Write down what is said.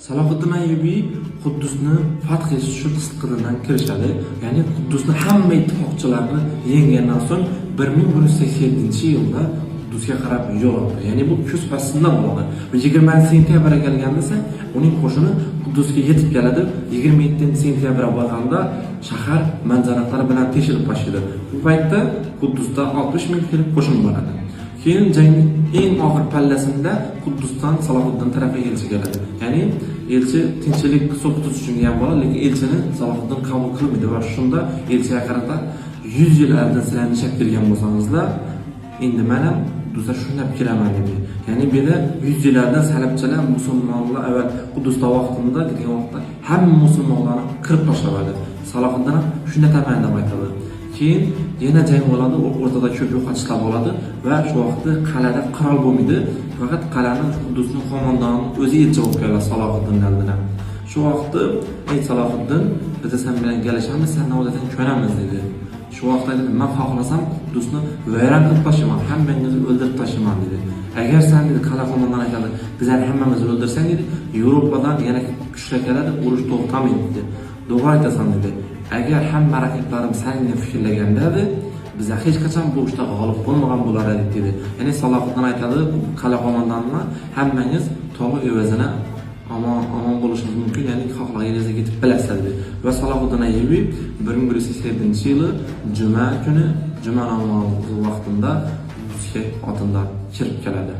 Salohiddin Ayyubiy Quddusni fath etish uchun sidqidildan kirishadi. Ya'ni Quddusni hamma ittifoqchilarni yenggandan so'ng 1187-yilda Quddusga qarab yo'l oldi. Ya'ni bu kuz faslida bo'ladi. Va 20 sentyabrga kelganda esa uning qo'shini Quddusga yetib keladi. 27 sentyabr bo'lganda shahar manzaralari bilan teshilib boshlaydi. Bu paytda Quddusda 60 ming kishilik qo'shin bo'ladi. Keyin jangning eng oxir pallasida Quddusdan Salohiddin tarafiga elchi keladi. Ya'ni elchi tinchlik sulh tuzish uchun kelgan bo'ladi, lekin elchini Salohiddin qabul qilmaydi va shunda elchiga qarata 100 yil oldin sizlar nishab kelgan bo'lsangizlar, endi men ham Quddusga shunday kelaman dedi. Ya'ni bu yerda 100 yil oldin salibchilar musulmonlar avval Quddusda vaqtida kelgan vaqtda hamma musulmonlarni qirib tashladi. Salohiddin ham shunday tamanni aytadi. Keyin yana jang bo'ladi, o'rtada ko'p yo'qotishlar bo'ladi va shu vaqtda qal'ada qirol bo'lmaydi. Faqat qal'ani Quddusning qo'mondoni o'zi elchi bo'lib keladi Salohiddin oldina. Shu vaqtda: "Ey Salohiddin, biz sen bilan kelishamiz, sen odating ko'namiz", dedi. Shu vaqtda aytadi: "Men xohlasam Quddusni vayron qilib tashlayman, hammangizni o'ldirib tashlayman", dedi. "Agar sen", dedi, qal'a qo'mondoni aytadi, "bizlarni hammamizni o'ldirsang", dedi, "Yevropadan yana kuchlar keladi, urush to'xtamaydi", dedi. "To'g'ri aytasan", dedi. "Agar hamma raqiblarim senga fikrlaganda edi, bizlar hech qachon bu urushda g'olib bo'lmagan bo'lar edik", dedi. Ya'ni Salohiddin aytadi qal'a qo'mondonina: "Hammangiz tog'i evazini omon omon bo'lishingiz mumkin, ya'ni xohlaganingizga ketib bilasizlar", dedi. Va Salohiddin Ayyubiy 1187-yili juma kuni, juma namozi vaqtida Quddusga otinda kirib keladi.